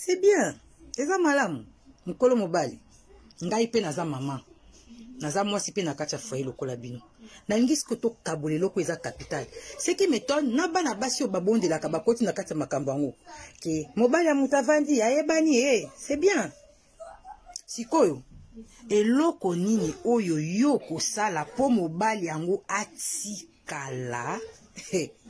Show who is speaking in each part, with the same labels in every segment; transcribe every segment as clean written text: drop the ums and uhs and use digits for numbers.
Speaker 1: C'est bien, eza malamu. Mokolo mobali, ngai mpe naza mama, naza mwasi mpe na kati ya foyer lokola bino. Nalingi sikoyo tokabola eloko eza capital. Ce qui m'étonne, na bana basi oyo babondelaka bakoti na kati ya makambo yango ke mobali ya moto avandi ayebani ye, c'est bien. Sikoyo eloko nini oyo yo okosala mpo mobali yango atikala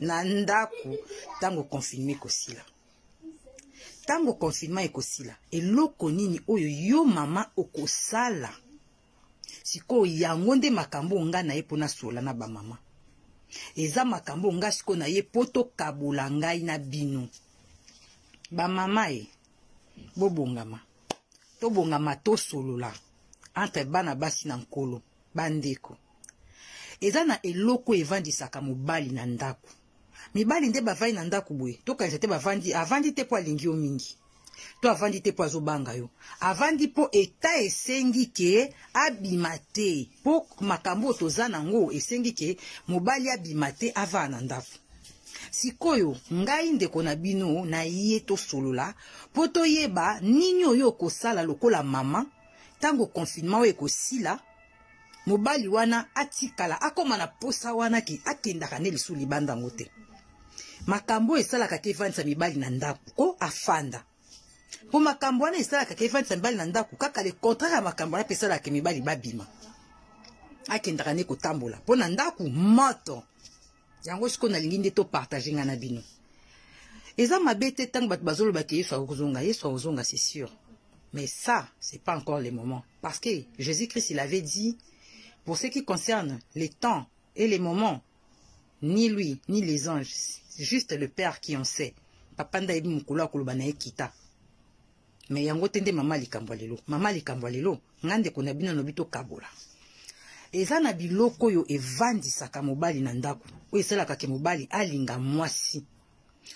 Speaker 1: na ndako ntango confinement ekosila? Ntango confinement ekosila, eloko nini oyo yo mama okosala? Sikoyo yango nde makambo nga na ye mpo nasola na bamama. Eza makambo nga sikoyo na ye mpo tokabola ngai na bino bamama. E bobongama, tobongama, tosolola entre bana basi na Nkolo. Bandeko, eza na eloko evandisaka mobali na ndako. Mibali nde bavandi na ndako boye, tokanisa te bavandi, avandi te mpo alingi yo mingi, to avandi te mpo azobanga yo. Avandi mpo eta esengi ke abima te, mpo makambo oyo toza nango esengi ke mobali abima te, avaa na ndako. Sikoyo ngai ndeko na bino na ye tosolola mpo toyeba nini oyo okosala lokola mama ntango confinement oyo ekosila, mobali wana atikala, akóma na posa wana ke akendaka nde lisusu libanda yango te. Makambo oyo esalaka ke evandisa mibali na ndako ko afanda, mpo makambo wana esalaka ke evandisa mibali na ndako, kaka le contraire ya makambo wana mpe esalaka mibali babima, akendaka nde kotambola mpo na ndako moto yango. Sikoyo nalingi nde topartage ngai na bino. Eza mabe te ntango bato bazoloba ke Yesu akozonga. Yesu akozonga, c'est sûr, mais ça, c'est pas encore le moment, parce que Jésus-Christ, il avait dit, pour ce qui concerne les temps et les moments, ni lui ni les anges, juste le Père qui en sait. Papa nde ayebi mokolo akoloba na ye kita. Mais yango te nde mama likambo ya lelo. Mama likambo ya lelo, nga ndeko na bino nalobi tokabola. Eza na biloko oyo evandisaka mobali na ndako, oyo esalaka ke mobali alinga mwasi,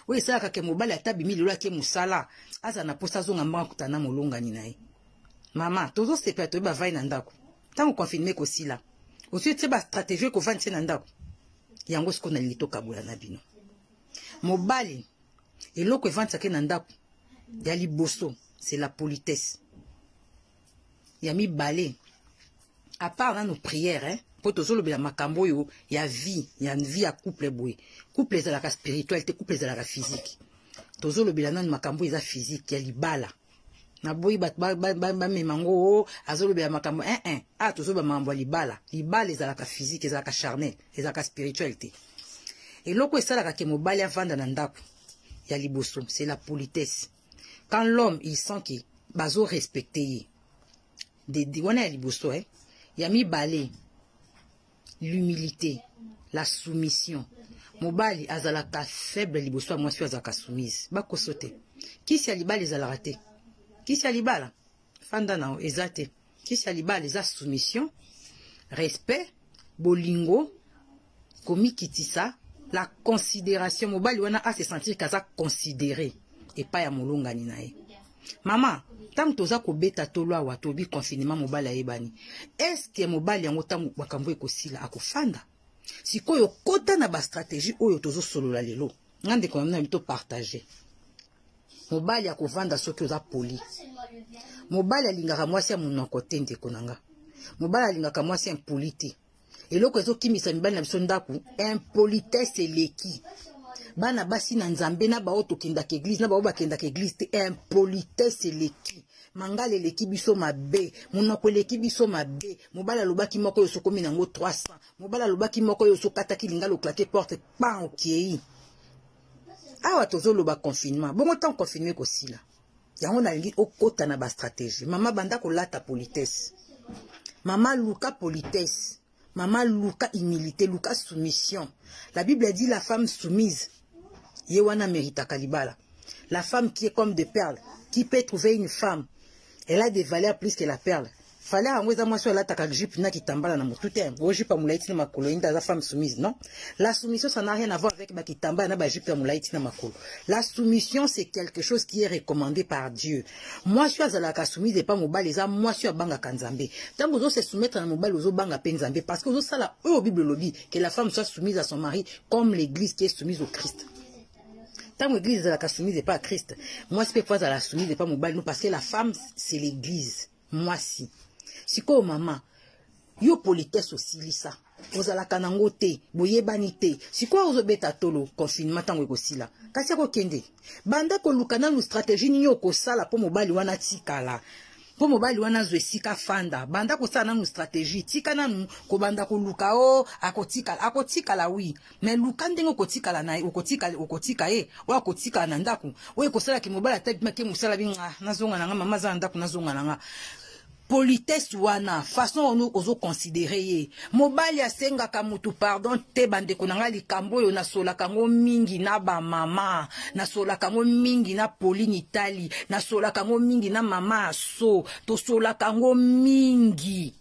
Speaker 1: oyo esalaka ke mobali ata bimi lelo ake mosala, aza na mposa azonga mbango akutana na molongani na ye. Mama, tozosepela, toyebi bavai na ndako. Ntango confinement ekosila, osi otie bastratégie ekovandisa na ndako yango. Sikoyo nalingi tokabola na bino. Mobali, eloko evandisaka na ndako ya liboso, c'est la politesse. Ya mibale, à part nano prière, hein, mpo tozolobela makambo oyo ya vie, ya vie ya couple boye. Couple ezalaka spirituel te, couple ezalaka physique. Tozolobela nano makambo eza physique ya libala. Naboyi bato bamema ngo azolobela makambo 1 a tozoloba makambo ya libala. Libala ezalaka physique, ezalaka charnel, ezalaka spirituel te. Eloko esalaka ke mobali avanda na ndako ya liboso, c'est la politesse. Quand l'homme, il sent ke bazorespecte ye de, wana ya liboso, eh. Ya mibale, l'humilité, la soumission. Mobali azalaka faible liboso ya mwasi oyo azalaka soumise. Bakoso te, kisi ya libala ezalaka te. Kisi ya libala, fanda na yo, eza te. Kisi ya libala eza soumission, respect, bolingo, komikitisa, la considération. Mobali wana ase sentir kaza considéré epai ya molongani na ye. Mama, ntango toza kobeta tolo awa, tobi confinement, mobali ayebani, eske mobali yango ntango makambo ekosila akofanda? Sikoyo kota na bastratégie oyo tozosolola lelo. Nga ndeko na bino, topartage. Mobali akovanda soki oza poli. Mobali alingaka mwasi ya monoko te, ndeko na nga. Mobali alingaka mwasi impoli te. Eloko ezokimisa mibali na biso ndako, impolitesse eleki. Bana basi na Nzambe, na bao tokendaka église, na bao bakendaka église te, impolitesse eleki, mangala eleki biso mabe, monoko eleki biso mabe. Mobali alobaki moko, oyo sokomi nango 300. Mobali alobaki moko, oyo sokataki lingala, oclaquer porte pan, okei. Awa tozoloba confinement, bongo ntango confinement ekosila, yango nalingi okota na bastratégie. Mama, banda kolata politesse. Mama, luka politesse. Mama, luka humilité, luka soumission. La Bible dit: la femme soumise, ye wana méritaka libala. La femme qui est comme des perles, qui peut trouver une femme? Elle a des valeurs plus que la perle. Valeur yango eza mwasi oyo alataka jupe na kitambala na motu te, oyo jupe ya molai tina makolo, ye nde aza femme soumise. Non, la soumission, ça n'a rien à voir avec bakitambala na bajupe ya molai tina makolo. La soumission, c'est quelque chose qui est recommandé par Dieu. Mwasi oyo azalaka soumise epa mobali eza mwasi oyo abangaka Nzambe. Ntango ozose soumettre na mobali, ozobanga mpe Nzambe, parce que ozosala oyo Bible elobi, que la femme soit soumise à son mari comme l'Église qui est soumise au Christ. Ntango église ezalaka soumise epa ya Christ, mwasi mpe po azala soumise epa mobali no, parce que la femme, c'est l'église. Mwasi sikoyo, mama, yo politesse osilisa, ozalaka nango te, boyebani te. Sikoyo ozobeta tolo confinement, ntango ekosila kasi akokende. Banda koluka nanu stratégie nini okosala mpo mobali wana atikala, mpo mobali wana azwa esika fanda. Banda kosala nanu stratégie, tika nanu kobanda koluka o akotikala. Akotikala, oui, mais luka ndenge okotikala na ye, okotika, okotika ye oyo akotikala na ndako oyo ekosalaki mobali ata bimaki mosala bi nazonga na nga, mama aza na ndako, nazonga na nga. Politesse wana, façon ono ozoconsidérer ye. Mobali asengaka mutu pardon te. Bandeko na ngai, likambo oyo nasolaka yango mingi na bamama, nasolaka yango mingi na Pauline Itali, nasolaka yango mingi na mama Aso, tosolaka yango mingi,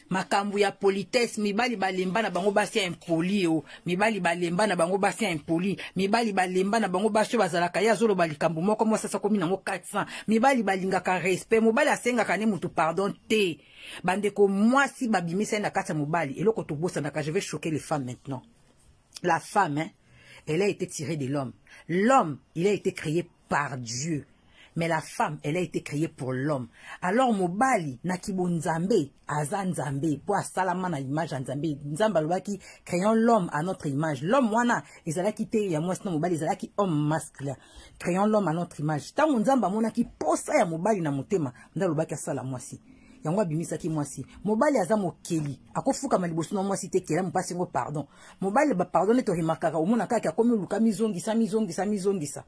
Speaker 1: makambo ya politesse. Mibali balemba na bango basi ya impoli. O mibali balemba na bango basi ya impoli. Mibali balemba na bango basi oyo bazalaka, ye azoloba likambo moko, mwasi asakomi nango 400. Mibali balingaka respect. Mobali asengaka ne motu pardon te. Bandeko, mwasi babimisa ye na kati ya mobali. Eloko tobosanaka, je vais choquer les femmes maintenant. La femme, hein, elle a été tirée de l'homme. L'homme, il a été créé par Dieu, mais la femme, elle a été créée pour l'homme. Alors mobali na kibonzambe aza Nzambe po asalama na image ya Nzambe. Nzambe alobaki: "Créons l'homme à notre image." L'homme wana ezalaki te ya mwasi na mobali, ezalaki homme masculin. Créons l'homme à notre image. Ntango Nzambe amonaki posa ya mobali na motema, nde alobaki asala mwasi yango, abimisaki mwasi. Mobali aza mokeli, akofukama liboso na mwasi te. Kela mopasi yango pardon. Mobali bapardon nde toremarkaka, omona kaka akomi oluka mizongisa, mizongisa, mizongisa,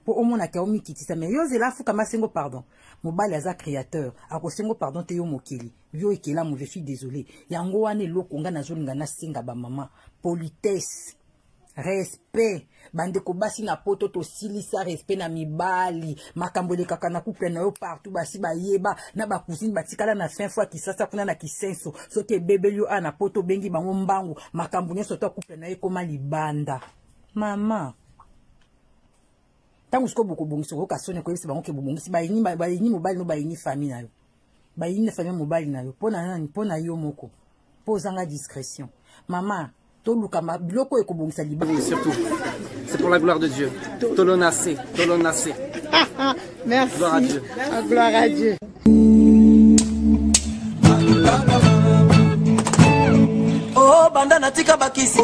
Speaker 1: mpo omonaka omikitisa. Mais yo zela afukama asengo pardon. Mobali aza créateur, akosengo pardon te. Yo mokeli, yo ekelamu, je suis désolé. Yango wana eloko nga nazolinga nasenga bamama: politesse, respect. Bandeko basi na Poto, tosilisa respect na mibali. Makambo elekaka na couple na yo partout, basi bayeba na bacousine batikala na fin fois Kisasa kuna na Kisenso. Soki ebebeli yo a na Poto, obengi bango mbangu, makambo nyonso to couple na yo ekóma libanda. Mama, ntango sikoyo bokobongisa, okoyoka soni koyebisa bango ke bobongisi. Bayini mobali no, bayini famille na yo, bayini famille mobali na yo. Mpo na nani? Mpo na yo moko, mpo ozanga discrétion. Mama, toluka biloko oyo ekobongisa
Speaker 2: libala. Surtout, c'est pour la gloire de Dieu. Tolonacé, Tolonacé.
Speaker 3: Merci.
Speaker 2: Gloire à Dieu.
Speaker 3: Gloire à Dieu.
Speaker 4: Oh, banda natika bakisi.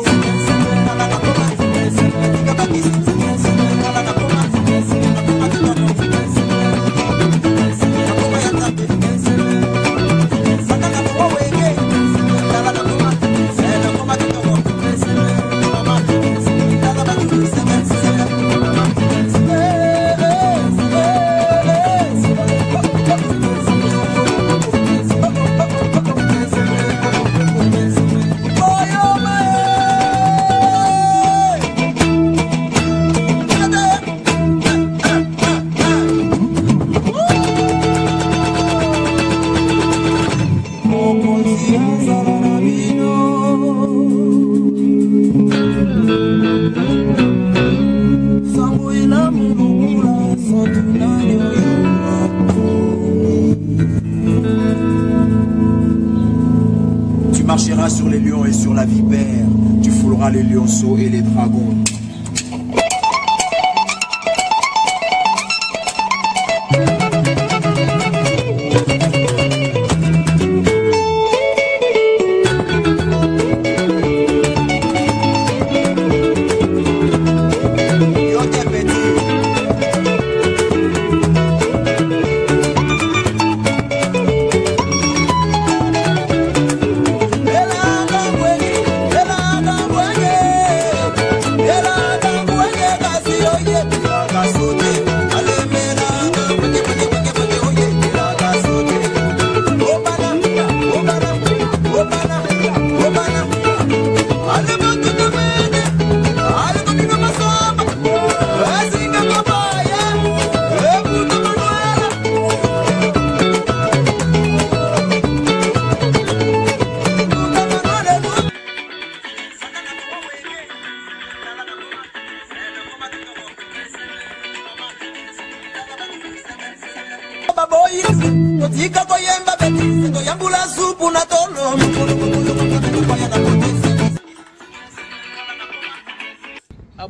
Speaker 4: Mokonzi azala na bino. Sango elamu lokola santu nani oyo akomi.
Speaker 5: Tu marcheras sur les lions et sur la vipère. Tu fouleras les lionceaux et les dragons. Yo te petit. Elanga ngwenge, elanga ngwenge, elanga ngwenge, kasi oyebelaka sote. Alemelanga ngwenge, ngwenge, ngwenge, ngwenge, oyebelaka sote. Obana, obana, obana, obana. Alemotuka mene, alemobino masamba, azinga mabaya, ebuta manuela. Ebuta manuela. Baboyi totika koyemba betise, toyambula supu na tolo mokolo.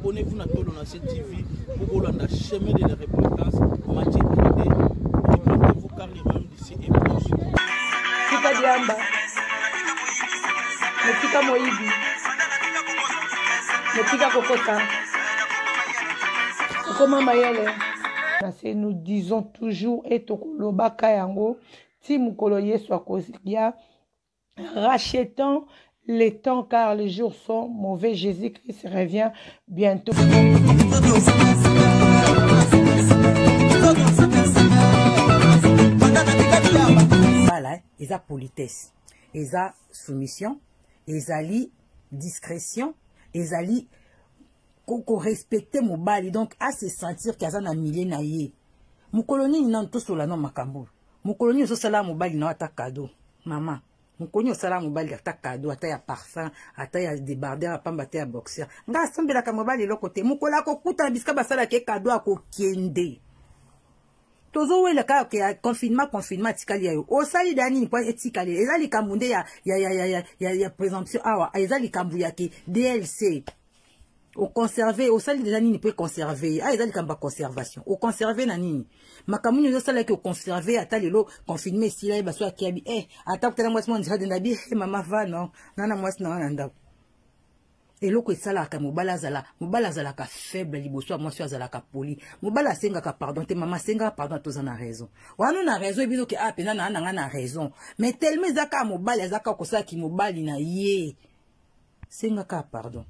Speaker 6: Abonnez-vous na Tolo na TV pour kolanda chemin de la repentance. Mathieu 32. Repentez-vous car le royaume du ciel est proche.
Speaker 3: Tika diamba. Motika moyibi. Motika kokosa. Okoma mayele. Se nous disons toujours et tokolobaka yango ti mokolo Yesu akoya. Rachetons les temps car les jours sont mauvais. Jésus-Christ revient bientôt.
Speaker 1: Voilà, eza politesse, eza soumission, ezali discrétion, ezali ko respecter mobali, donc a se sentir ke aza na milieu na ye. Mokolo nini nanu tosola no makambo? Mokolo nini ozosala mobali na yo ata cadeau, mama? Mokolo nini osala mobali ata cadeau, ata ya parfum, ata ya débardeur ya pamba, ata ya boxer? Ngai asombelaka mobali eloko te. Mokolo akokutana bisika basalaka ye cadeau, akokende. Tozowela kaka ya confinement. Confinement atikali ya yo, osali da nini po etikali? Eza likambo nde ya présomption awa, eza likambo ya ke DLC oconserve. Osali deja nini mpo econserve? Ah, eza likambo ya conservation. Oconserve na nini? Makambo nini ozosalaki oconserve? Ata lelo confinement esila, ye baso akiabi ata kutala mwasi mwa nzela na bi mama va non nana mwasi na nga na ndako. Eloko esalaka mobali azala, mobali azalaka faible liboso ya mwasi oyo azalaka poli. Mobali asengaka pardon te. Mama, asengaka pardon. Toza na raison wana, na raison ebino ke ah, mpenza na nga na raison, mais tellement eza kaka mobali aza kaka kosalaki mobali na ye. Sengaka pardon.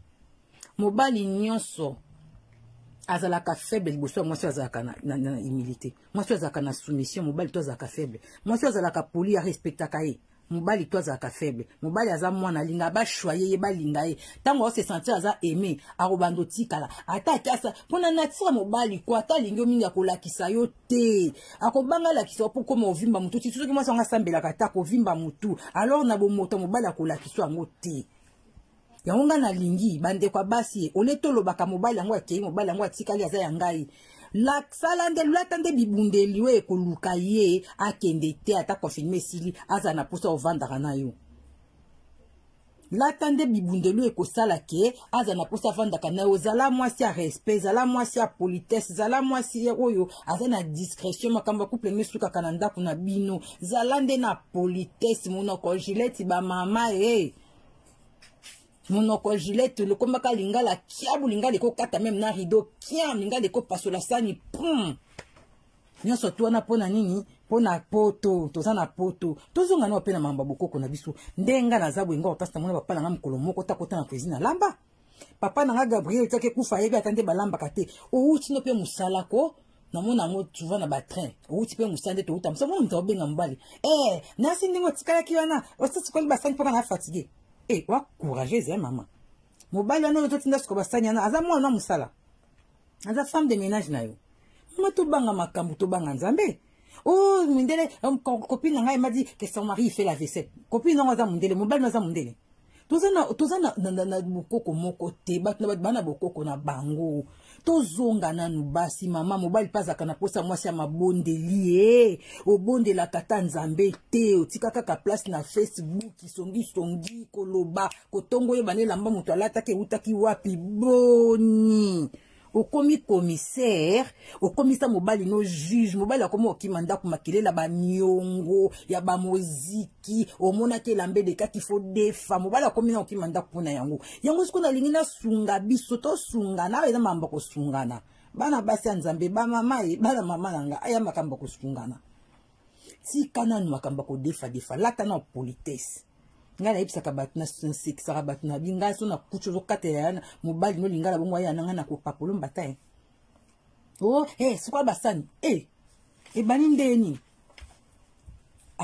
Speaker 1: Mobali nyonso azalaka faible liboso ya mwasi oyo azalaka na humilité, mwasi oyo azalaka na soumission. Mobali to azalaka faible, mwasi oyo azalaka poli, arespectaka ye. Mobali to azalaka faible. Mobali aza mwana, alinga bachoyer ye, balinga ye. Ntango aose sentir aza aimé, akobanda otikala ata akiasa mpona nature. Mobali ko ata alingi yo mingi, akolakisa yo te, akobanga alakisa yo mpo koma ovimba motu. Ti soki mwasi wango asambelaka, ata akovimba motu, alors na bomoto mobali akolakisa yango te. Yango ngai nalingi bandeko ya basi, ole tolobaka mobali yango akei, mobali yango atikali, aza ya ngai. Sala nde, lata nde bibundeli oyo ekoluka ye akende te. Ata confinement esili, azala na mposa ovandaka na yo. Lata nde bibundeli oyo ekosala ke azala na mposa avandaka na yo. Zala mwasi ya respect, zala mwasi ya politesse, zala mwasi oyo aza na discrétion. Makambo ya couple mesukaka na ndako na bino. Zala nde na politesse. Monoko gilete, bamama e monoko gilete lokombaka lingala kiabu, lingala ekokata même na rideau kiam, lingala ekopasola sani pum. Nyonso tu wana mpo na nini? Mpo na poto. Toza na poto, tozonga na mpe na mambo ya bokoko na biso. Nde nga naza boye, nga opasi namona papa na nga mokolo moko takota na cuisine alamba. Papa na nga Gabriel tiaki ekufa, ayebi ata nde balambaka te. Outi no mpe mosala ko, namona yango souvent na batrain. Outi mpe mosala, nde touta mosala, mona moto aobenga mobali nasi ndenge otikalaki wana, osisukoli basani mpoka na fatigue. Wa courageuse mama. Mobali wana oyo ozotinda suka basani wana, aza mwana na mosala, aza femme de ménage na yo. Mama, tobanga makambo, tobanga Nzambe. Oh, mondele copine na ngai m'a dit que son mari, il fait la vaisselle. Copine nango aza mondele, mobali no aza mondele. Toza na bokoko moko te. Bato na bato bana bokoko na bango. Tozonga nanu basi. Mama, mobali mpe azalaka na posa mwasi ya mabondeli. Ye obondelaka ata Nzambe te, otika kaka place na Facebook, songisongi, koloba, kotongo, oyeba na elamba moto alataki eutaki wapi. Boni okomi commissaire, okomisa mobali no juge. Mobali akomi okima ndako, makelela, baniongo ya bamoziki. Omonaki elamba elekaki, fo defa. Mobali akomi na okima ndako mpona yango. Yango sikoyo nalingi nasunga biso, tosungana. Awa eza makambo ya kosungana, bana basi ya Nzambe, bamama ye, bana mama na nga. Aya makambo ya kosungana. Tika nanu makambo ya kodefadefa, lata na politesse. Ngai nayebisaka bato, nasekisaka bato na bi ngai so nakuti ozokatela ya mobali no lingala bongo, aya na ngai na kopakola mbata ye. O sikoyo basani ebani nde nini?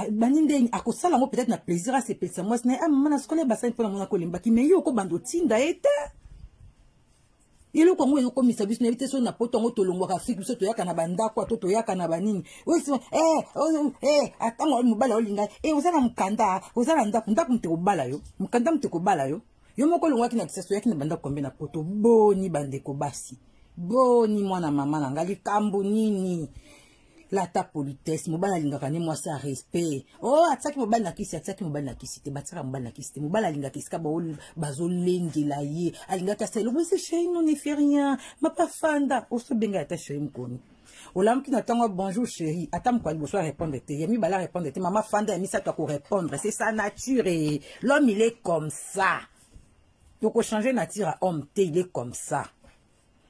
Speaker 1: Ebani ndeni? Akosala yango peut-être na plaisir, asepelisa mwasi na ye. Ah mama, na sikola basani mpona mona kolembaki, mais ye okobanda otinda ye te. Eloko yango ezokomisa biso, nayebi te soki na poto yango tolongwaka Afrique, biso toyaka na bandako to toyaka na banini. Atango mobali aolinga, oza na mokanda, oza na ndako. Ndako moto ekobala yo, mokanda moto ekobala yo. Yo moko olongwaki na Kisasa, oyaki na bandako kombe na poto. Boni bandeko basi, boni mwana mama na nga, likambo nini? Lata politesse. Mobali alingaka nde mwasi ya respect. Oh, atiaki mobali na kisi, atiaki mobali na kisi te. Batiaka mobali na kisi te. Mobali alingaka esika bazolengela ye. Alingaka asala eloko. Ese chéri, non, ne fait rien. Mapa fanda. Osobenga ata chéri mokoni. Olamuki na ntongo, bonjour chéri. Ata mokolo ya liboso arépondre te. Ya mibale arépondre te. Mama fanda, ya misato akorépondre. C'est sa nature. L'homme, il est comme ça. Tokochange nature ya homme te, il est comme ça.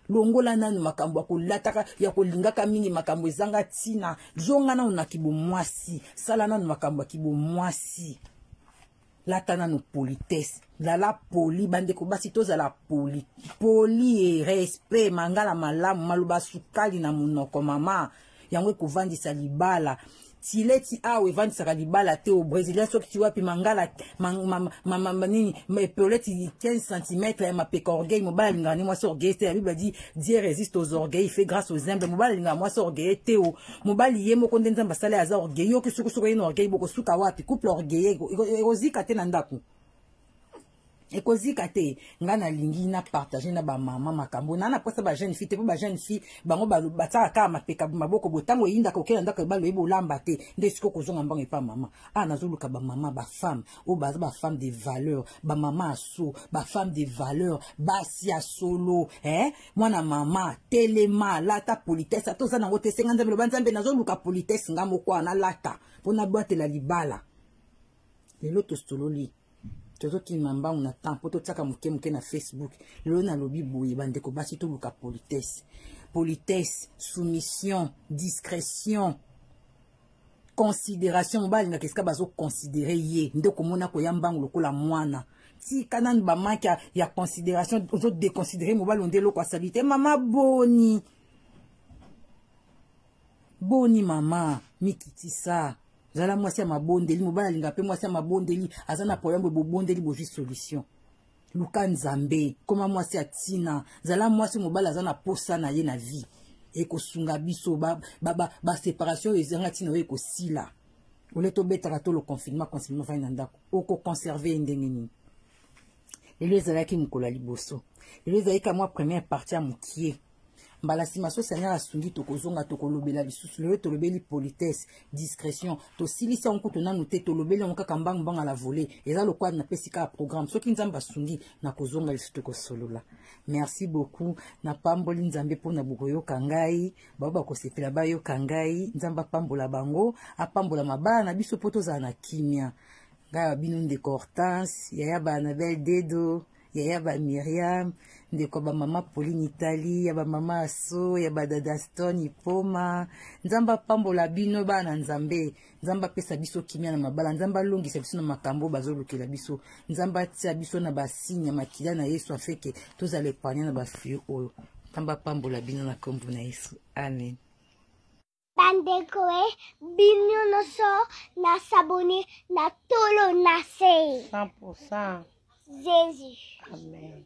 Speaker 1: Longola nanu makambo ya kolataka, ya kolingaka mingi makambo ezanga ntina. Zonga nanu na kibomwasi, sala nanu makambo ya kibomwasi, lata nanu politesse, lala poli. Bandeko basi, tozala poli, poli e respect, mangala malamu, maloba sukali na monoko mama, yango ekovandisa libala. Tileti awa evandisaka libala te. O brésilien soki ti wapi, mangala nini, epoleti 15 cm ya mapeka, orgueil. Mobali alingaka nde mwasi orgueil te. La Bible dit: Dieu résiste aux orgueils, il fait grâce aux humbles. Mobali alingaka mwasi orgueil te. O mobali ye moko nde Nzambe asali aza orgueil. Yoki soki soki ye na orgueil, bokosuka wapi? Couple orgueil ekozika te na ndako, ekozika te. Ngai nalingi na partage na bamama makambo na naposa bajeune fille te, mpo bajeune fille bango batiaka kaka mapeka maboko boye. Ntango eyindaka, okenda ndako, ebali oyebi olamba te, nde sikoyo kozonga mbango epa mama. Ah, nazoluka bamama, bafemme oyo baza bafemme de valeur, bamama aso, bafemme de valeur, basi ya solo, eh? Mwana mama, telema, lata politesse. Ata oza nango te, senga Nzambe, loba: Nzambe, nazoluka politesse nga moko wana nalata mpo nabwatela libala. Lelo tosololi, tozokima mbangu na temps mpo totiaka moke moke na Facebook. Lelo nalobi boye, bandeko basi, toluka politesse, politesse, soumission, discrétion, considération. Mobali alingaka esika bazoconsidere ye, nde komona koya mbangu lokola mwana. Tika nanu bamanke ya considération, ozodéconsidere mobali, onde eloko asali te. Mama boni boni, mama mikitisa, zala mwasi ya mabondeli. Mobali alinga mpe mwasi ya mabondeli. Aza na problème boye, bobondeli, bozwi solution. Luka Nzambe, koma mwasi ya ntina, zala mwasi mobali aza na posa na ye na vie. Ekosunga biso baséparation oyo ezanga ntina, oyo ekosila. Ole tobetaka tolo confinement, confinement, fai na ndako, okoconserve ye ndenge nini? Lelo ezalaki mokolo ya liboso, lelo ezalaki ka mwa première partie ya mokie. Mbala nsima, so Seigneur asungi, tokozonga, tokolobela lisusu. Lelo tolobeli politesse, discrétion. Tosilisi yango kutu nanu te, tolobeli yango kaka mbangu mbangu la volée. Eza lokola napesi kaka programme. Soki Nzambe asungi, nakozonga lisusu, tokosolola. Merci beaucoup. Napamboli Nzambe mpona bokoyoka ngai. Bao bakosepela bayoka ngai, Nzambe apambola bango, apambola mabala na biso mpo tozala na kimia. Ngai ya bino ndeko Hortense, yaya Baanabel Dedo, yaya ba Miriam, ndeko ya bamama Pauline Italie, ya bamama Aso, ya badada Stone Ipoma. Nzambe apambola bino bana Nzambe. Nzambe apesa biso kimia na mabala. Nzambe alongisa biso na makambo oyo bazolukela biso. Nzambe atia biso na basigne ya makila na Yesu, afeke tozala epargne na bafio oyo. Nzambe apambola bino na nkombo na Yesu, amen.
Speaker 7: Bandeko e bino nyonso na sabone na tolo na se
Speaker 3: 100%.
Speaker 7: Jésus.
Speaker 3: Amen.